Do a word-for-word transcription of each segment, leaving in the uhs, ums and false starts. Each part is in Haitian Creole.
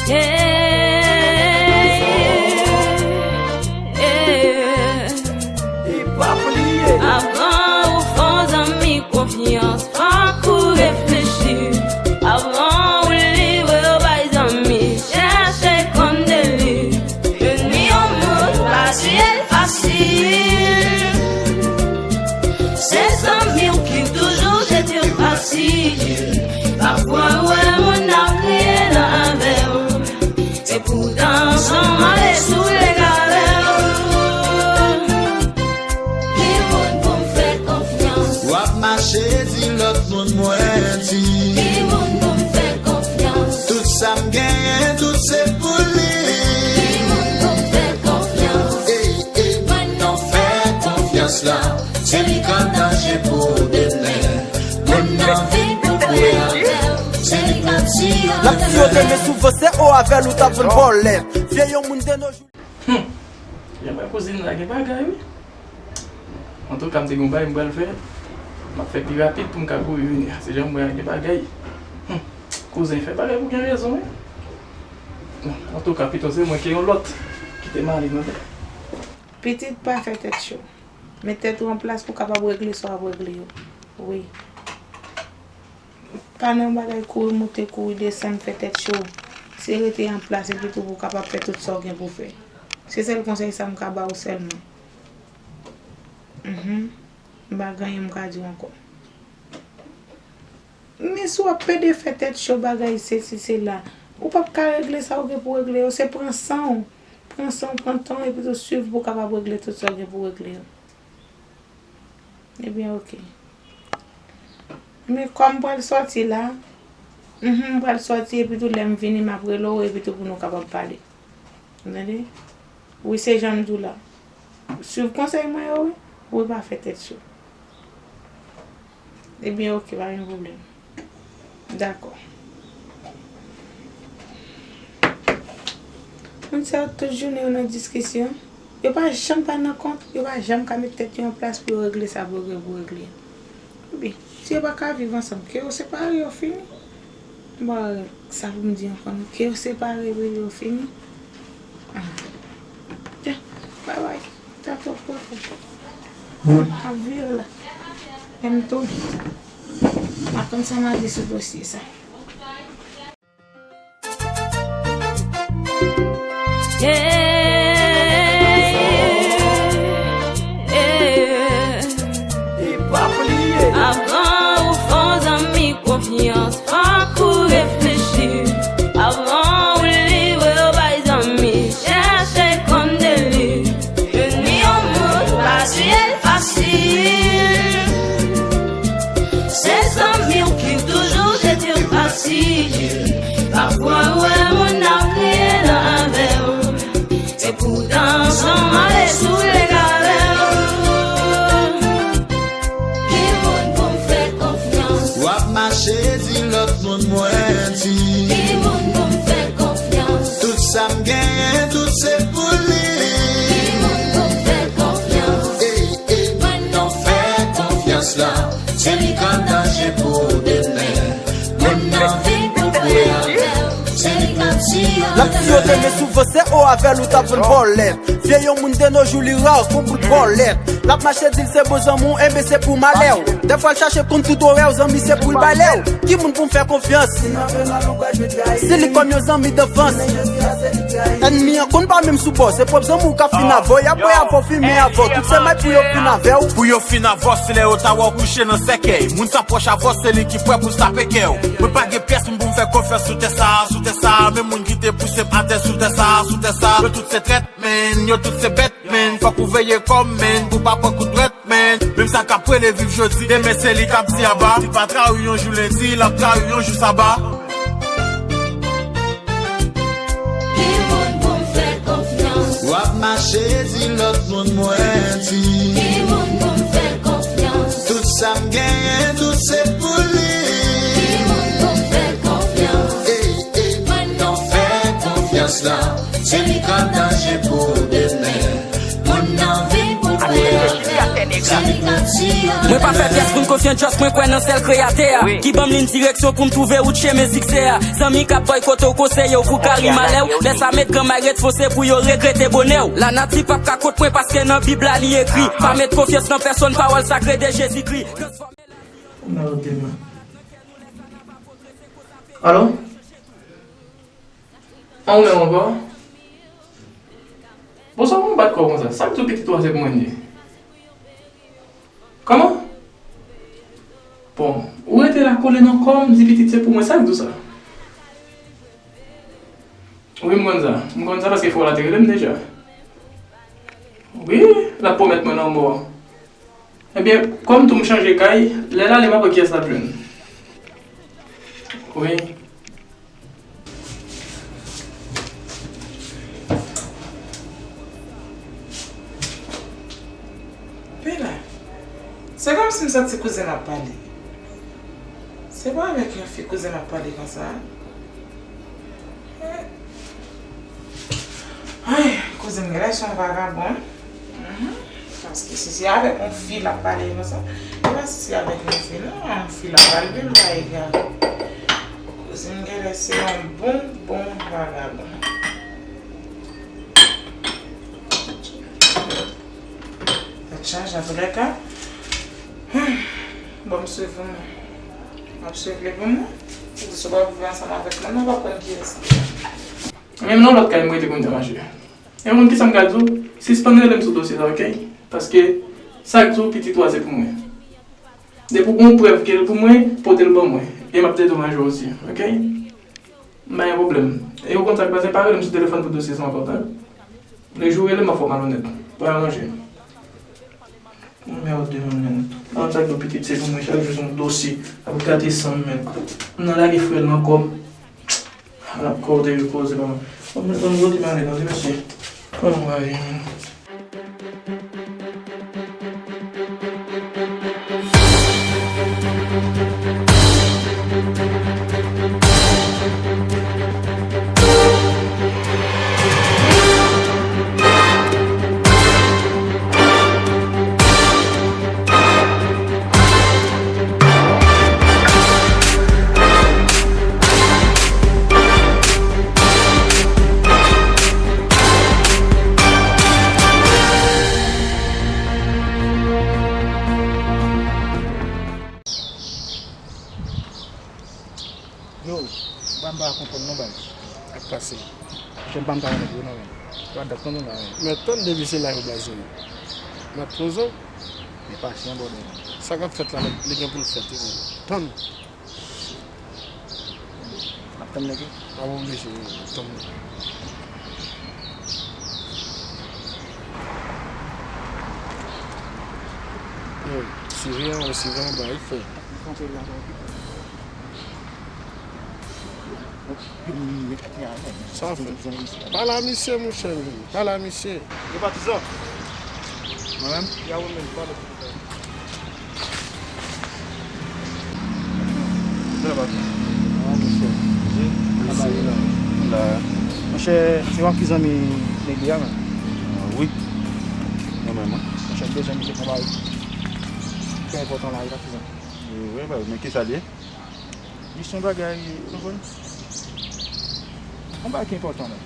Hey, hey. Avan ou fè yon zanmi konfyans, fòk ou reflechi. Avan ou livre w bay zanmi, chèche konn de li. Ennmi yon moun pa tire l fasil. Se zanmi w ki toujou jete w fasil. Pafwa ou wè moun ap kriye nan avè w. Epoutan san mande sou legal. Ki moun pou m fè konfyans? W ap mache di lòt moun mwen di. Ki moun pou m fè konfyans? Tout sa m genyen, tout se pou li. Ki moun pou m fè konfyans? Ey, ey, mwen non fè konfyans la. Se li k an danje pou demen. Moun nan vin pou kouye avè w. Se li k ap siyote. L ap siyote, men souvan se o avè l ou t ap vann bòlèt. Vye yon moun de nos jours. Hum. Jan mwen kouzin la gen bagay, wi. Antouka, m te gen yon bagay m pral fè. M ap fè pi rapid pou m ka kouri vini. Se jan m wè a gen bagay. Hum. Kouzen, fè bagay pou gen rezon, wi. Antouka, pito se mwen ke yon lòt. Kite m ale, tande. Pitit, pa fè tèt cho. Met tèt ou an plas pou w kapab regle sa w ap regle yo. Wi. Pa nan bagay kouri moute, kouri desann, fè tèt cho. Se rete an plas epi tou pou w kapab fè tout sa w gen pou w fè. Se sèl konsèy sa m ka ba w sèlman. Mhm. M pa gen anyen m ka di w ankò. Men si w ap pede fè tèt cho, bagay sesi sela, ou p ap ka regle sa w gen pou w regle yo. Se pran san w. Pran san w, pran tan w, epi tou swiv pou w kapab regle tout sa w gen pou w regle yo. Ebyen, oke. Men kòm m pral sòti la, mhm, m pral sòti, epi tou lè m vini, m ap rele w, epi tou pou nou kapab pale. Ou tande? Wi, se jan m di w la. Swiv konsèy mwen yo, wi. Wi, pa fè tèt cho. Ebyen, oke, pa gen pwoblèm. Dakò. Moun sa yo tout jounen yo nan diskisyon. Yo pa janm pa nan kont, yo pa janm ka met tèt yo an plas pou yo regle sa pou yo gen pou regle. Ebyen, si yo pa ka viv ansanm, ke yo separe yo fini. Bon, sa pou m di ankò, non? Ke yo separe epi yo fini. Ah. Tiens, bye bye. Tato, popo. Ap vire la. Lè m tounen. M ap konn sa m a di sou dosye sa. Yeah, yeah. Avan ou fè yon zanmi konfyans, fòk ou reflechi. Avan ou livre w bay zanmi, chèche konn de li. Ennmi yon moun pa tire l fasil. Se zanmi w ki toujou jete w fasil. Pafwa ou wè moun ap kriye nan avè w. Epoutan san mande sou legal. Ki moun pou m fè konfyans? W ap mache di lòt moun mwen di. Ki moun pou m fè konfyans? Tout sa m genyen, tout se pou li. Ki moun pou m fè konfyans? Ey, ey, mwen non fè konfyans la. Se li k an danje pou demen. Moun nan vin pou kouye avè w. Se li k ap siyote. L ap siyote, men souvan se o avè l ou t ap vann bòlèt. Vye yon moun de nos jours li ra kon bout bòlèt. L ap mache di l se bon zanmi w, enben se pou malè w. Dèfwa l chache konn tout orè w, zanmi se pou l bay lè w. Ki moun pou m fè konfyans? Si li kòm yon zanmi danfans. Ènmi an konn pa menm sou bò, se pwòp zanmi w k ap fin avè w, y ap bwè avè w, fimen avè w, tout se may pou yo fin avè w. Pou yo fin avè w, se lè yo ta wè w kouche nan sèkèy. Moun sa pwòch avè w, se li ki prè pou l sape kè w. Mwen pa gen pyès moun pou m fè konfyans sou tè sa, sou tè sa. Menm moun ki te pouse m atè sou tè sa, sou tè sa. Yo tout se trèt, men, yo tout se bèt, men. Fòk ou veye kò w, men, pou pa pran kout dwèt. Men, menm sa k ap rele viv jodi, demen se li k ap di aba. Si l pa trayi yon jou lendi, l ap trayi yon jou saba. Ki moun pou m fè konfyans? W ap mache di lòt moun mwen di. Ki moun pou m fè konfyans? Tout sa m genyen, tout se pou li. Ki moun pou m fè konfyans? Ey, ey, mwen non fè konfyans la. Se li k an danje pou demen. Moun nan vin pou kouye avè l. Mwen pa fè pyès moun konfyans, just mwen kwè nan sèl Kreyatè a ki ban m liy direksyon pou m twouve wout chemen siksè a. Zanmi k ap bay kote w konseye w pou kari malè w. Lè sa met granmay ret fonse pou yo regrete bonè w. Lanati p ap ka kont mwen paske nan Bib la li ekri: pa met konfyans nan pèsonn, pawòl sakre de Jezikri. Nan lòt demen. Alo? An ou menm ankò? Bon, sa w konn bat kò w konsa? Sa k di w pitit ou a se pou mwen li ye? Kòman? Bon, ou rete la kole nan kò m, di pitit se pou mwen, sa k di w sa? Wi, m konn sa. M konn sa paske frè w la te rele m deja. Wi, l ap pwomèt mwen lanmò. Ebyen, kòm tou m chanje kay, lè l ale m ap wè kiyès l ap jwenn. Wi. Bela, se kòmsi m santi kouzen m ap pale. Se pa avèk yon fi kouzen m ap pale konsa. Ay, kouzen m genlè se yon vagabon. Mhm. Paske si se avèk yon fi l ap pale konsa, e pa si se avèk yon fi non, yon fi l ap pale, men m pa egare. Kouzen m genlè se yon bon, bon vagabon. Tèt chaje, antoulèka. Hmm. Bon, m swiv pou mwen. M ap swiv li pou mwen. Ou di si w pa viv ansanm avèk mwen, non, w ap konn kiyès li ye. Menm nan lòt kay m rete kounye a, machè. E ou konn kisa m ka di w? Sispann rele m sou dosye sa, oke? Paske sa k di w pitit ou a se pou mwen. Depi w gen yon prèv ke l pou mwen, pote l ban mwen. E m ap dedomaje w osi, oke? M pa gen pwoblèm. E ou konn sa k pase, pa rele m sou telefòn pou dosye sa ankò, tande? Lè jou w rele m, m ap fè w malonèt. Pran ranje. Mèd de moun, menn. An, sa k di w pitit se pou mwen, chak jou se yon dosye. Ap gate san m, menn. M nan lage frè l nan kò m. Ala kote yo koze, papa. Ban m, ban m soti m ale, tande, mesye. Anmwey, menn. Yo, ba m pa konprann non baz. Ak pase. Jan m pa m ka renmen yo non menm. Yo a dat non nou la menm. Men tann depi se la yo blaze yo. M ap poze w. Men pasyan bòdè. Sa k ap fèt la, li gen pou l fèt wi. Tann. M ap tann nèg yo. A bon, mesye, tann. Yo, siveye, yo siveye, ba, li fè. Sa fè. Pale a misye, monchè. Pale a misye. Yo patizan. Mwen menm? Ya ou menm, pale. Sa va? Ah, monchè. Wi. Sa va, wi. La. Monchè, se w ak ki zanmi nèg li a, menm? Ah, wi. Mwen menm, wi. Monchè, m bezwen misye pou yon bagay ki enpòtan la, wi, patizan. Wi, wi, men kisa l ye? Li se yon bagay, ou konprann? Yon bagay ki enpòtan, menm.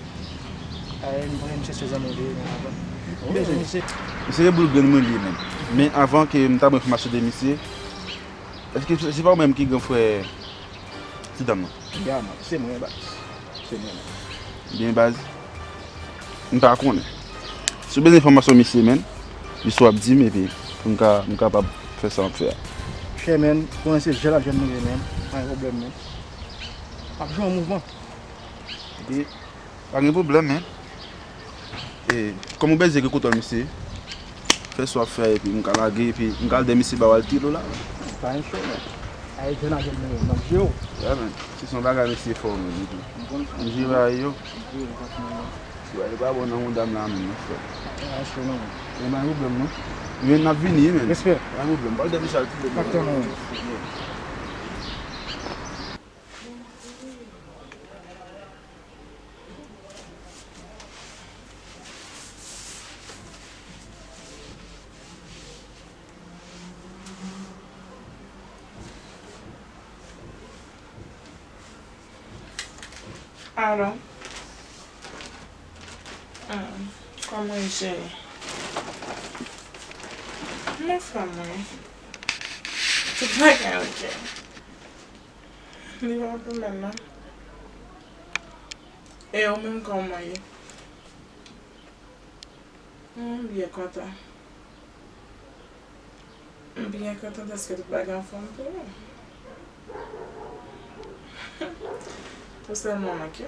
Ay, m konnen misye se zanmi w li ye, men avan. M bezwen misye. Misye se boul grenn mwen li ye, menm. Men avan ke m ta ba w enfòmasyon de misye, èske se, se pa ou menm ki gran frè ti dam nan? Ya, man, se mwen, baz. Se mwen menm. Byen, baz. M pa konnen. Si w bezwen enfòmasyon misye, menm, jis w ap di m, epi pou m ka, m kapab fè sa m ap fè a. Chè, menm, konnen se jèn ak jèn nou ye, menm. Pa gen pwoblèm, menm. M ap jwe yon mouvman. Epi, pa gen pwoblèm, menm. E, kòm ou bezwen gen kontwòl misye, fè sa w ap fè a, epi m ka lage, epi m ka al dèyè misye ba w al tilo la. Pa gen chè, menm. Ay, jèn ak jèn nou ye, m ap jwe w. Ya, menm. Se yon bagay misye fò, menm, epi m jere a yo. Yo pa bon nan yon dam la menm, non, frè. Ah, se non. Men pa gen pwoblèm, non. Men n ap vini, men. Respè. Pa gen pwoblèm. Pa gen pwoblèm. Fakte non. Alo. Hmm, kòman w ye, cheri? M anfòm, wi. Tout bagay oke. Li pa pwoblèm, non. E ou menm, kòman w ye? M byen kontan. M byen kontan dèske tout bagay anfòm pou ou. Ou sèlman manke.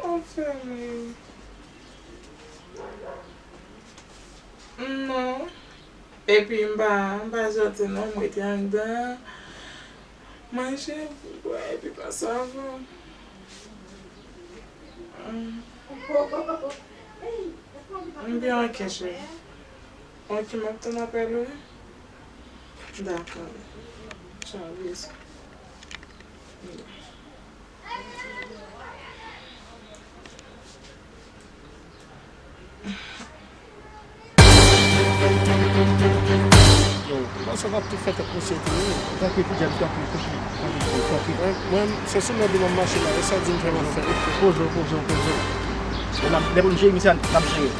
Anfen, wi. Non. Epi m pa, m pa sòti non, m rete anndan. Manje, bwè, epi pase avè w. Mm. M byen oke, cheri. Oke, m ap tann apèl ou, wi. Dakò. Tchao, bizou. Yo, panse w ap tou fè tèt mesye tou, wi. Tanke ti djab, tanke, tanke, tanke, tanke. Mwen, mwen, se sou mèt li m ap mache la, e sa di m fè m ap fè. Poze w, poze w, poze w. E n ap, lè pou n jere misye a, n ap jere.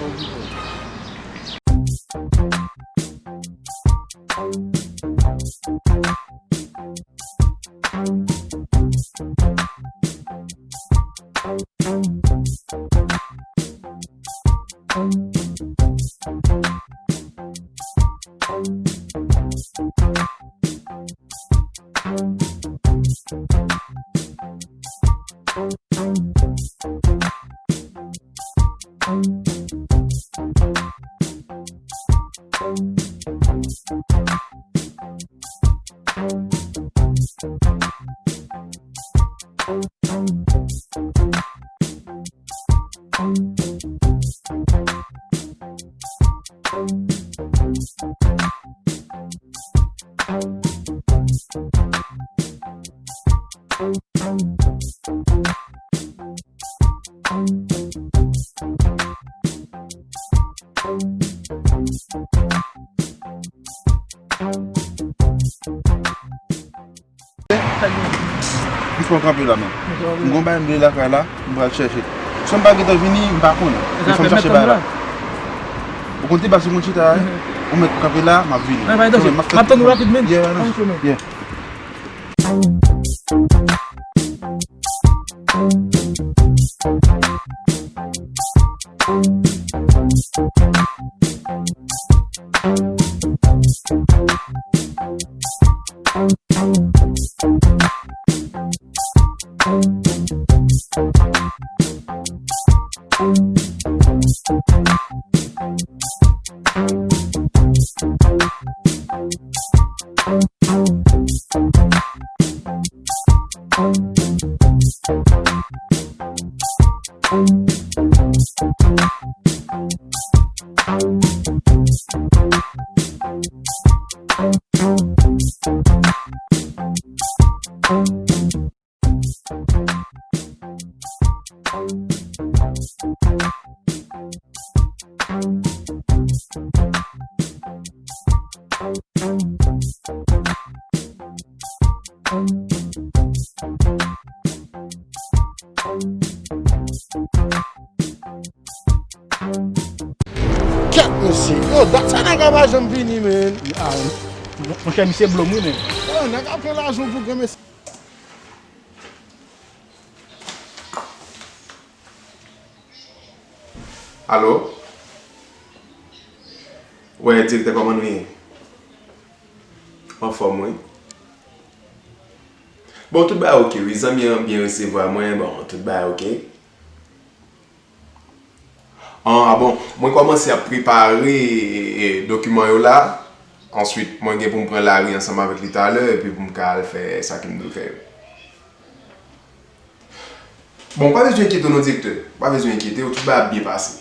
Li fè w kanpe la menm. M gon bagay m dwe lakay la, m pral chèche. Si m pa gentan vini, m pa konnen. M fè m chache bagay la. Ou konn ti baz ou konn chita, ou mèt kanpe la, m ap vini. M ap tann ou rapid menm. Yeah, yeah. Kèt, mesye. Yo, dat sa nèg la pa janm vini, men. Ah, monchè, misye blòm, wi, men. Yo, nèg ap fè lajan pou granmesi. Alo? Wè, direktè, kòman nou ye? Anfòm, wi. Bon, tout bagay oke, wi. Zanmi an byen resevwa mwen, bon, tout bagay oke. An, a bon, mwen kòmanse ap prepare, e, e, dokiman yo la. Answit, mwen gen pou m pran lari ansanm avèk li talè, epi pou m ka al fè sa ke m dwe fè yo. Bon, ou pa bezwen enkyete w non, direktè. Ou pa bezwen enkyete w, tout bagay ap byen pase.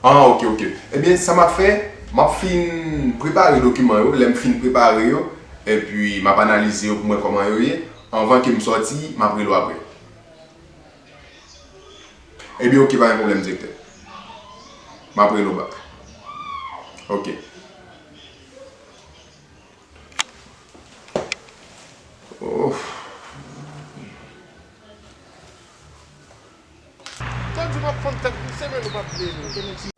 Ah, oke, oke. Ebyen, sa m ap fè, m ap fin prepare dokiman yo. Lè m fin prepare yo, epi m ap analize yo pou m wè kòman yo ye. Anvan ke m sòti, m ap rele w apre. Ebyen, oke, pa gen pwoblèm, direktè. M ap rele w bak. Ok. Oh. Tann di m ap fann tèt misye, men nou p ap vle.